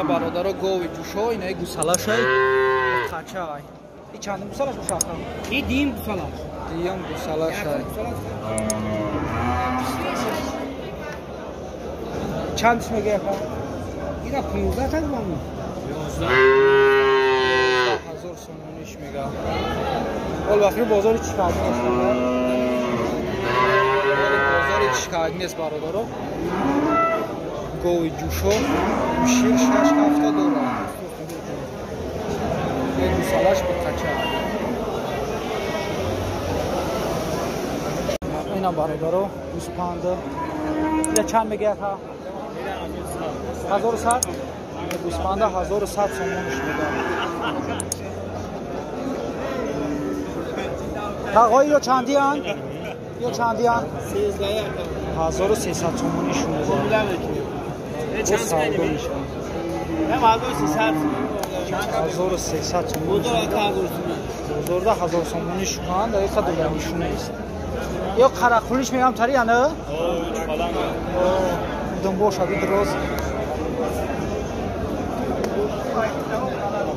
Бародаро гови ҷӯшо, инаи гусалашай қачай. И чандум гусалаш бошад? И дим гусалаш. Дим гусалашай. Чандиш мегӯяд? Ира 15 та баму. 11000 сомониш мега. Ол вақти бозори чӣ кардӣ нест? Бозори чӣ кардӣ нест бародаро? Гови ҷӯшо шир 6 ҳафта дорад. Як гусалаш ба қача. Ина бародаро гӯспанд. Ила чанд мегӯяд? 1100. Гӯспанда 1100 сомониш мегӯяд. Тағои ё чандиянд? Ё чандиянд? 1300 сомониш мегӯяд. 1300 сомониш. Бозорда 1000 сомониш кунанд, дар иқа доданишу нест. Ё қарақулиш мегам тари яна? Думбош аби дроз.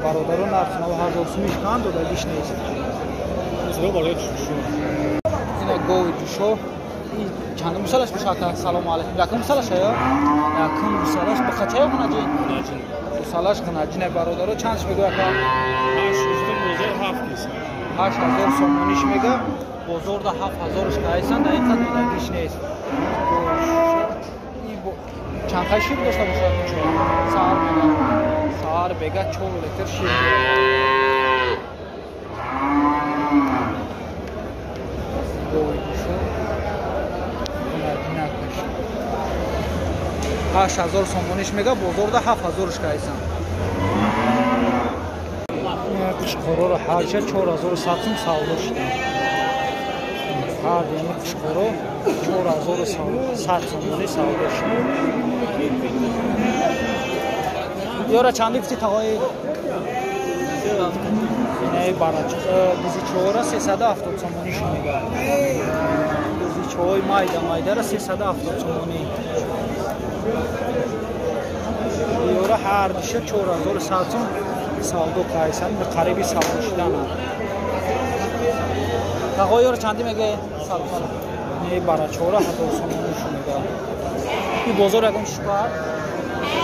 Бародаро нарх 9000 сомониш кунанд, додагиш нест. Ина гови ҷӯшо. Чандум гусалаш бошад? Салому алайкум. Якум гусалаш ё? Якум гусалаш ба қача ё қунаҷин? Гусалаш қунаҷин бародаро чандш мегӯяд? 8000 сомониш мега. Бозорда 7000-ш кайсан, дар ин додагиш нест. Чанд қай шир дошта бошад? Саҳар бега. Саҳар бега 4 литр шир. Гови ҷӯшо 8000 сомониш мега, бозорда 7000-ш кайсан. Қишқороро ҳарча 4100 сом савдо шуданд. Ҳар яни қишқоро 4100 сомонӣ савдо шуд. Ёра чанди гуфти тағои? Инаи бизичоора 370 сомонӣ шуд мега. Бизичоҳои майда майдара 370 сомонӣ. Ёра ҳар диша 4100 сом савдо кайсан, қариби савдо шудананд. Тағои ёра чанди мега? Не барачора 1000 сомонӣ шуд мега. И бозор ягон чӣ кард?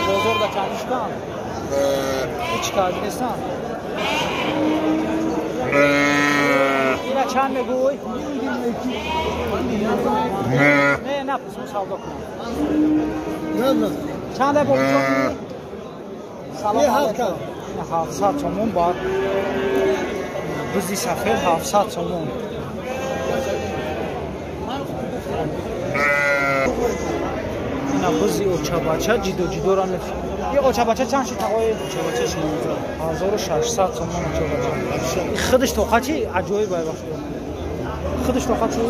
Бозор да чанди шуданд? Ҳеч карди нестанд? Ина чанд мегӯй? Не, напурсм, савдо кунам. Чанд бо? Салом алайкум. 700 сомон бар бузи сафед 700 сомон. Ина бузи очабача ҷидо ҷидора меф. И очабача чанд шуд тағои? Очабача 1600 сомон очабача. Худаш тоқа чи аҷоиб ай вақт. Худаш тоқа чи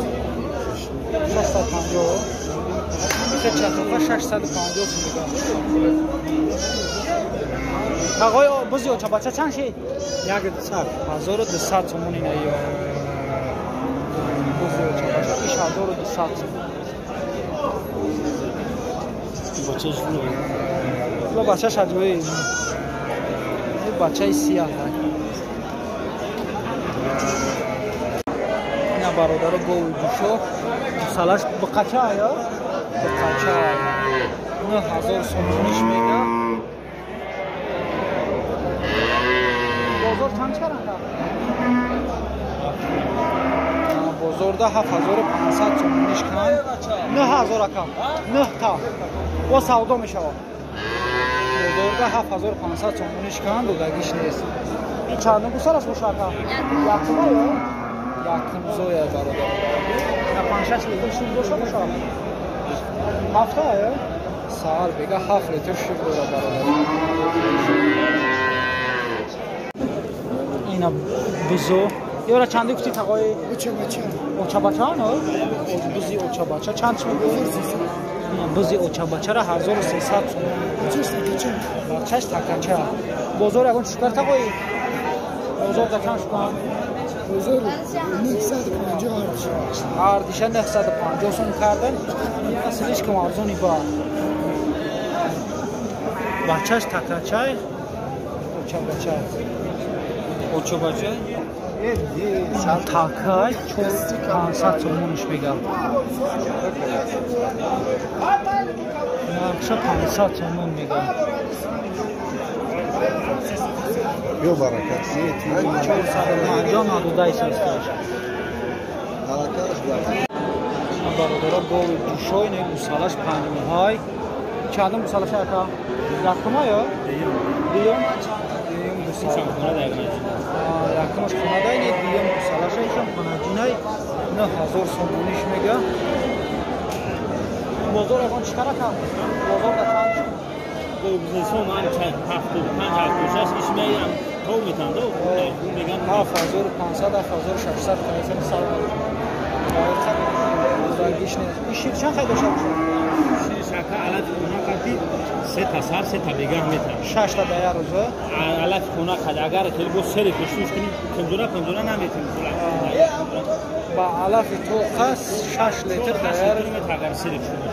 650. Хеча тоқа 650 сом мега. Тағои бузи очабача чанд шуд? 1200. 1200 сомон ина ё. Бузи очабача 1200 сом. Бача бачаш аҷоиб. Бачаи сиёҳ. Ина бародаро гови ҷӯшо. Гусалаш бақача ё? Бақача. 9000 сомониш мега. Бозор чанд чаранд? Бозорда 7500 сомониш кунанд. 9000 ака. 9 та. Бо савдо мешавад. Бозорда 7500 сомониш кунанд, додагиш нест. Ин чандум гусалаш бошад ака? Якума ё? Якум зоя бародар. На 5-6 литр шир дошта бошад? Ҳафта ё? Саҳар бега 7 литр шир дорад бародар. Ина бузо. Ёра чанди гуфти тағои? Очабача. Очабача но? Бузи очабача чанд чӣ мегӯӣ? Бузи очабачара 1300 сом. Бачаш такача. Бачаш такача. Бозор ягон чӣ кар тағои? Бозор да чанд шуд? Бозор 950 ҳардиш. Ҳардиша 950 сом кардан. Слишком арзони ба. Бачаш такачай, оча бача. Оча бача? Такай 500 сомониш мегам. Нархша 500 сомон мегам. Ё баракат. 450 надодай састаш. Бародаро гови ҷӯшой не гусалаш 5 моҳай. Чандум гусалаш ака? Якума ё? Дуюм. Дуюм гусала. Якумаш хонадай не дуюм гусалаш ишам хонаҷинай 9000 сомониш мега. Бозор ягон чӣ кар ака? Бозор да чанд? Бизнесом ан 75 76 ишмеям то метанда меган 7500 7600 кайфен салом. Ишир чанд хай дошта бошад? Шир шака алаф хона қати се та сар се та бегах метан. 6 та да як рӯза? Алаф хона қад агар хеле бо сери хушуш кунӣ панҷора панҷора наметем. Ба алафи тоқа 6 литр да як рӯз метан агар сери хушуш.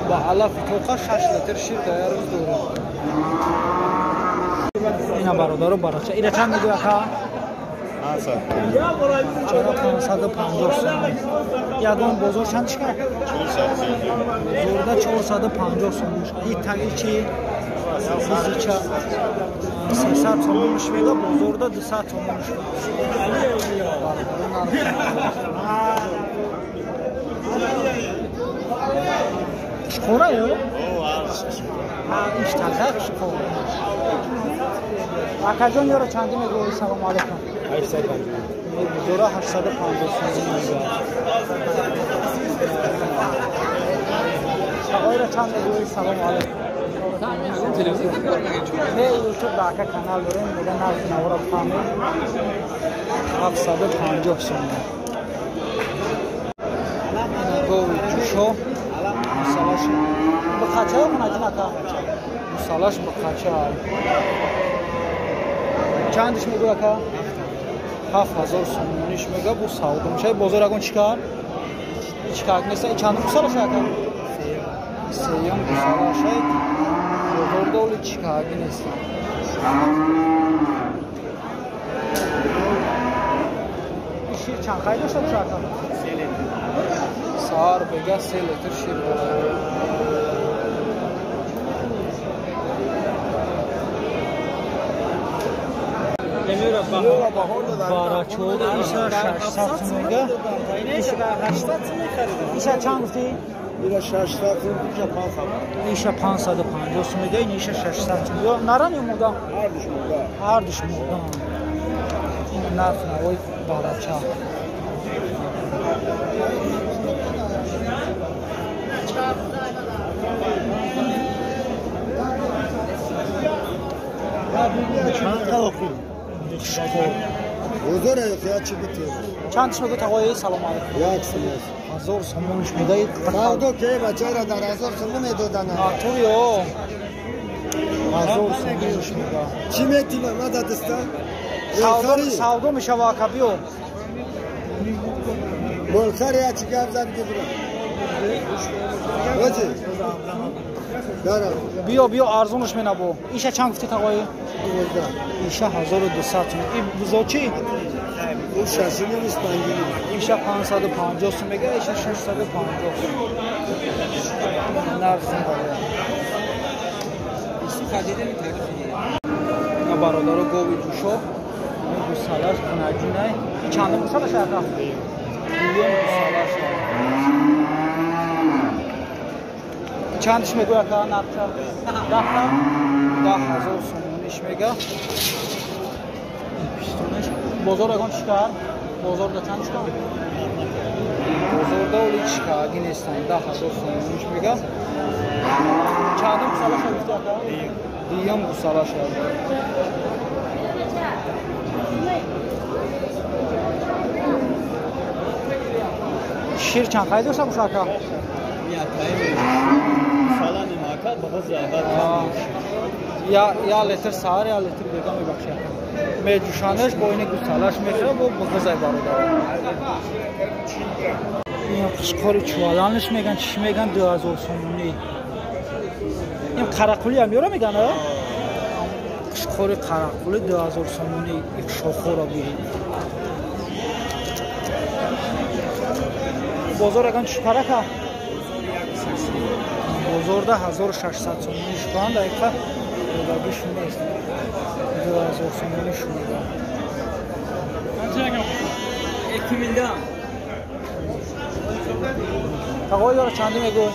Ба алафи тоқа 6 литр шир да як рӯз дорад. Ина бародаро барача. Ира чанд мегӯяд ака? 550 сомон. Ягон бозор чанд чикар? 400. Бозорда 450 сомон. И таги чи? Бизича 300 сомон мега, бозорда 200 сомон. Шқора ё? Иш така шқора. Акаҷон ёро чанди мегӯӣ? Салому алайкум. 850. Бозора 850 сомон мега. Ағоиро чанд мегӯӣ? Салому алайкум. Не, ютуб да ака канал дорем, мега нархи навора бифаҳмем. 750 сомон. Гови ҷӯшо мусалаш бақача ё хонаҷин ака? Мусалаш бақача. Чандиш мегӯй ака? 7000 сомониш мега, бу савдо мешавад. Бозор ягон чӣ кар? Ҳеҷ кар нест. Чандум гусалаш ака? Сеюм гусалаш. Бозор доли чӣ карги нест. Шир чанд қай дошта боша ака? Саҳар бега 3 литр шир дорад. Барачода иса 600 мега. Иса чанд гуфтӣ? Ира 600 сум, иша 500. Иша 550 сум мега, ин иша 600 сум. Ё наран ё мурда? Ҳардуш мурда. Ҳардуш мурда. Ин нарх навои барача. Чанд қалоқи? Бозор я чӣ битӣ? Чанд шумо гуфт ағои? Салом алайкум. Як сум. 1000 сомониш медаид. Савдо ке бачара дар 1000 сомон медодан. Тури о. 1000 сомониш меда. Чӣ метима ма дадаста? Савдо савдо мешава ака биё. Молхар я чӣ гап зад гибра. Оҷи. Дара. Биё биё арзонш менабо. Иша чанд гуфтед ағои? 12. Иша 1200 сом. И бузо чӣ? 650. Иша 550 сом мега, иша 650 сом. Нарх бароя. На бародаро гови ҷӯшо, ин гусалаш хонаҷинай. Чандум гусалаш ака? Дуюм гусалаш. Чандиш мегӯй ака нархша? 10 10000 сомониш мега. Пистонаш бозор ягон чӣ кар? Бозор да чанд чикар? Бозор да оли чӣ карги нестан. 10000 сомониш мега. Чандум гусалаша гуфти ака? Дуюм гусалаша. Шир чанд қай дошта боша ака? Я литр саҳар, я литр бега мебахши ака. Меҷӯшанаш бо ини гусалаш мехӯрад, бо буғизай бародар. Ин қишқори чуваланаш меган, чӣ меган 2000 сомонӣ. Ин қарақулӣ ҳам ёра меган, а? Қишқори қарақулӣ 2000 сомонӣ шохоро бирид. Бозор ягон чӣ парака? Бозорда 1600 сомонӣ шуданд, дақиқа додагиш нест. 2000 сомонӣ шунида. Тағои ёра чандӣ мегӯ?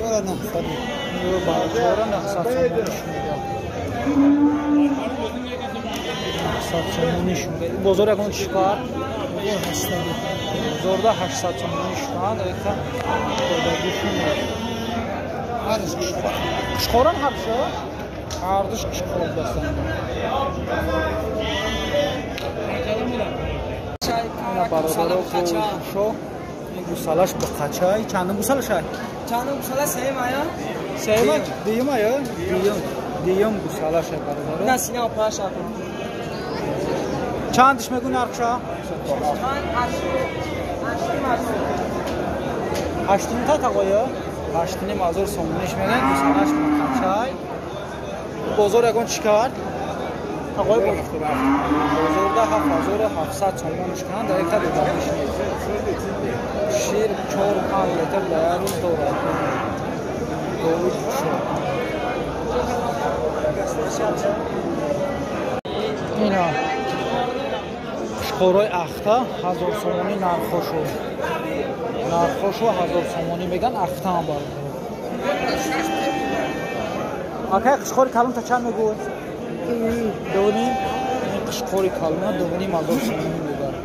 Ёра 900. Ёра 900 сомонӣ шунида. 900 сомонӣ шунида. Бозор ягон чӣ кар? Бозорда 800 сомонӣ шуданд, дақиқа додагиш нест. Қишқорам ҳардуш? Ҳардуш қишқор будастанд. Ина бародаро гӯшо, ин гусалаш ба қачай. Чандум гусалашай? Чандум гусала сеюм ая? Сеюм, дуюм ая? Дуюм. Дуюм гусалашай бародаро. На сина паша. Чандиш мегӯ нархша? Ҳаштум та тағоя? 8,5 ҳазор сомониш мегӯянд, гусалаш ба қачай. Бозор ягон чӣ кард? Тағои бозорда 7700 сомониш кунанд, дақиқа додагиш нест. Шир 4-5 литр дар як рӯз дорад. Гови ҷӯшо. Ина қишқорои ахта 1000 сомонӣ нархошо. Нархошо 1000 сомонӣ меган, ахтаам бародаро. Акай қишқори калонта чанд мегӯ? 2.5. Ин қишқори калона 2,5 ҳазор сомонӣ мегӯяд.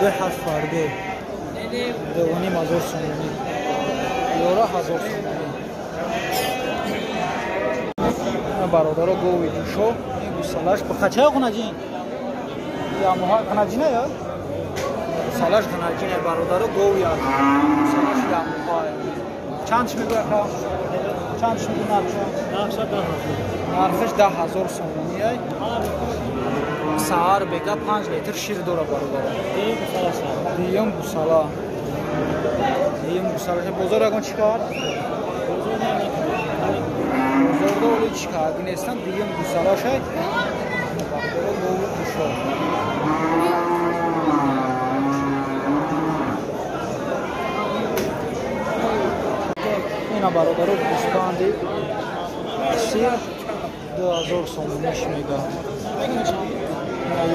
Ду ҳафт фарде. 2,5 ҳазор сомонӣ. Ёра 1000 сомонӣ. Бародаро гови ҷӯшо, ин гусалаш ба қачая ғунаҷин? Ямоҳа ғунаҷина ё? Гусалаш ғунаҷина бародаро гови аст. Гусалаш ямоҳа. Чанд чӣ мегӯяд ака? Чанд чӣ мегӯ нархша? Нархша 10 000. Нархаш 10 000 сомонӣ ай. Саҳар бега 5 литр шир дора бародаро. Дуюм гусала. Дуюм гусала. Дуюм гусала. Бозор ягон чӣ кард? Бозорда оли чӣ кард? Нестан дуюм гусалашай. Бародаро гови ҷӯшо. Ина бародаро гӯсфанди сир 2000 сомониш мега.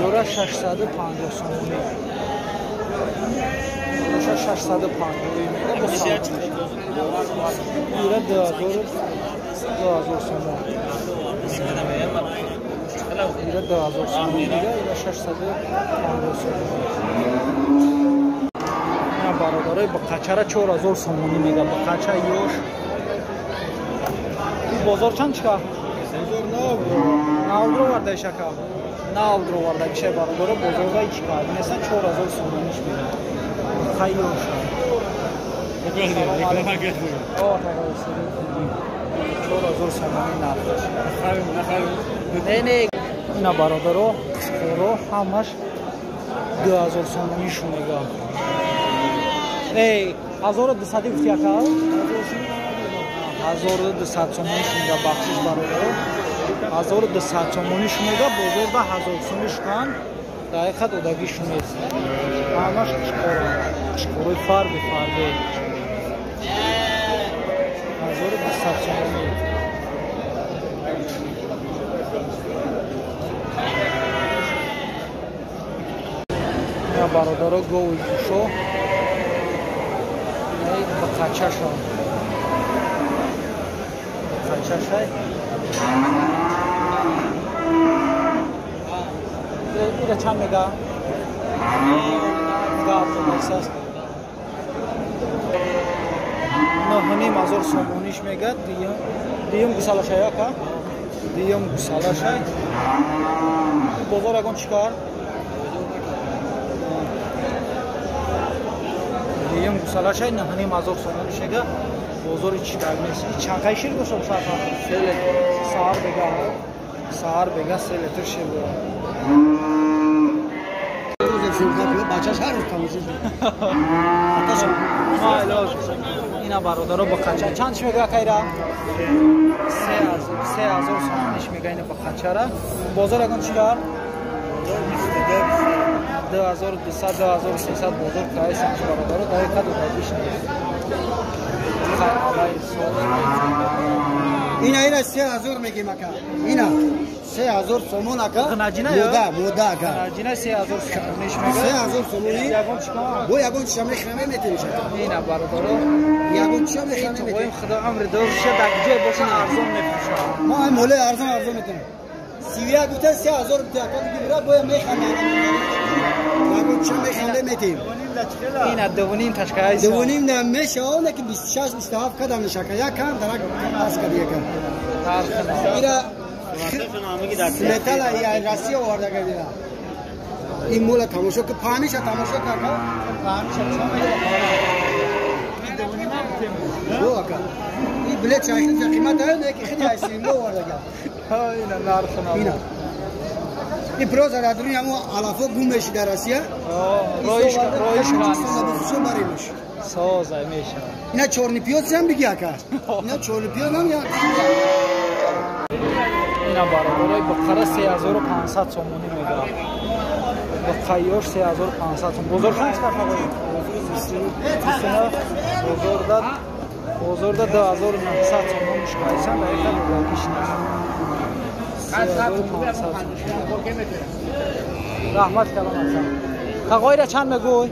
Ёра 650 сомонӣ. Ёра 650 мега бо Ира 2000 сомон. Ира 2000 сомон мега, ира 650 сомон. Ина бародарои ба қачара 4000 сомонӣ мега, ба қача ёш. Бозор чанд чика? Нав дроварда ишака. Нав дроварда иша бародаро бозорда чика. Несан 4000 сомониш мега. Хай ёш. 4000 сомонӣ нархаш. Не, не. Ина бародаро, қишқоро ҳамаш 2000 сомонишу мега. Эй, 1200 гуфти ака? 1200 сомониш мега, бахшиш бародаро. 1200 сомониш мега, бозорда 1000 сомониш кан, дақиқа додагишу нест. Ҳамаш қишқоро. Қишқорои фарби фарби. 1200 сомонӣ. Ина бародаро гови ҷӯшо. Эй, ба қачашо. Қачашай. Ира чанд мега? Гап аст. 9,5 ҳазор сомониш мега, дуюм гусалашай ака? Дуюм гусалашай. Бозор ягон чӣ кард? Дуюм гусалашай 9,5 ҳазор сомониш мега. Бозори чӣ кард нест. Чанд қай шир дошта бошад? 3 литр. Саҳар бега. Саҳар бега 3 литр шир дорад. Бачаш ҳар рӯз тамошо. Майлош. Ина бародаро бақача чанд чӣ мегӯя кайра? 3000 сомониш мега ина бақачара. Бозор ягон чӣ кард? 2200 2300 бозор кайсанш бародаро дар қадр дагиш нест. Ина ина 3000 мегим ака. Ина 3000 сомон ака. Мода мода ака. Ғнаҷина 3000 сомониш мега. 3000 сомони. Ягон чӣ кам? Бо ягон чӣ мехраме метемиш ака. Ина бародаро ягон чӣ мехраме метем. Худо амр дорша дар ҷой боша арзон мефурӯшад. Мо ай моле арзон арзон метем. 31 гуфта 3000 бите ака бигира боя мехраме. Ягон чӣ мехраме метем. Ина 2.5 ташкай. 2.5 на мешава, не ки 26 27 кадам мешака. Як кам дарак пас кад якам. Ира металла я Россия оварда гардида. Ин мола тамошо ки паниша тамошо карда. Паниша чо? Ака. Ин билет чайхи қимат не ки хиди айсимло оварда гар. Ҳа ина нарх на. Ина. Ин проза дар дуни ҳамо алафо гум меши дар Россия. Роиш роиш кан. Баримш. Соза меша. Ина чорни пиёз ҳам биги ака. Ина чорни пиёз ҳам я. Ина бародарои бақара 3500 сомонӣ мегирад. Бақайёш 3500 сом. Бозор чанд чӣ кард? 29. Бозорда 2900 сомон мушкайсан дар як додагиш нест. 3500. Раҳмат калом асан. Тағойра чанд мегӯй?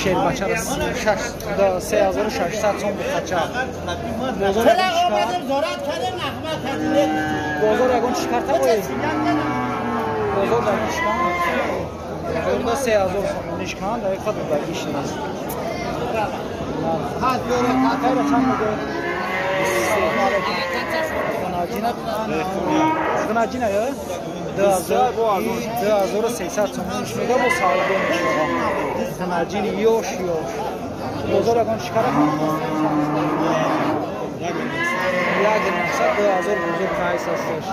Шербачара 3600 сом бухача. Бозор ягон чӣ кард тағой? Бозор ягон чӣ кард? Бозорда 3000 сомониш канд, дар як додагиш нест. Тағойра чанд мегӯй? Ғнаҷина ё? 2300 сомониш мега бо савдо мешава. Ғнаҷини ёш ёш. Бозор ягон чӣ кара? Як нақса 2000 бозор қайс асташ.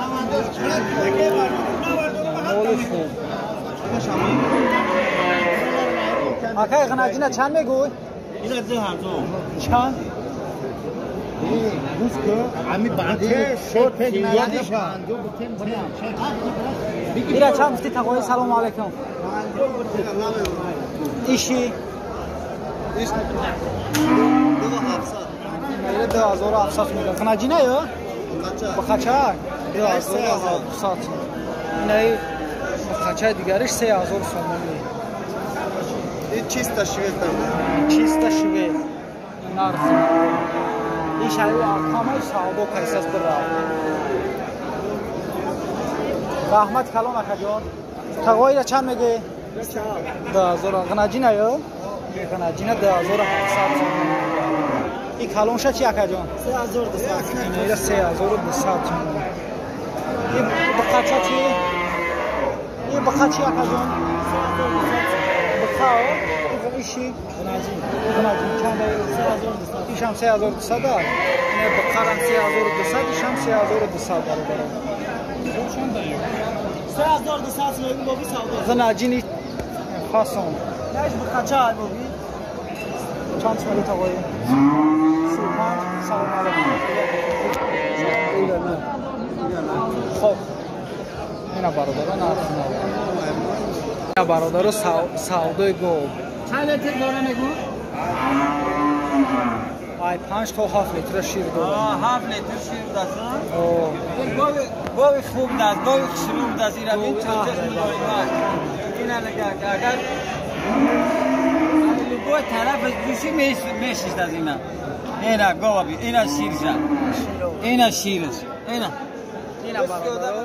Моли хуб. Акай ғнаҷина чанд мегӯй? Ина 2000. Чанд? Ира чанд гуфти тағои? Салому алайкум. Иши? 2700 мега. Ғнаҷина ё? Бақача? 2700. Инаи бақачаи дигариш 3000 сомонӣ. Чисто швед. Чисто швед. Нарх. Ин шаҳри акамаи савдо кайсас бира. Раҳмат калом акаҷон. Тағоира чанд мегӯӣ? 2000. Ғнаҷина ё? Ғнаҷина 2700 сомон. Ин калонша чи акаҷон? 3200. Ина 3200 сомон. Ин бақача чи? Ин бақа чи акаҷон? Бақа иши? Ғнаҷин чанд? 3200. Ишам 3200. Ина бақарам 3200, ишам 3200 бародарам. 3200 мегӯм боби савдо. Ғнаҷини фасон. Наш бақача ай боби. Чанд сомон тағои? 35. Салом алайкум. Хоб. Ина бародаро нарх. Ина бародаро савдои гов. Чанд литр дора мегӯ? Ай 5 то 7 литр шир дора. 7 литр шир даст. Гови хуб даст, гови хушрӯ даст. Ира бин чочаш мулоим. Ина нигоҳ агар любой тараф гӯши мешишт аз ина. Ина гова би, ина ширша. Ина шираш. Ина. Ина бародаро.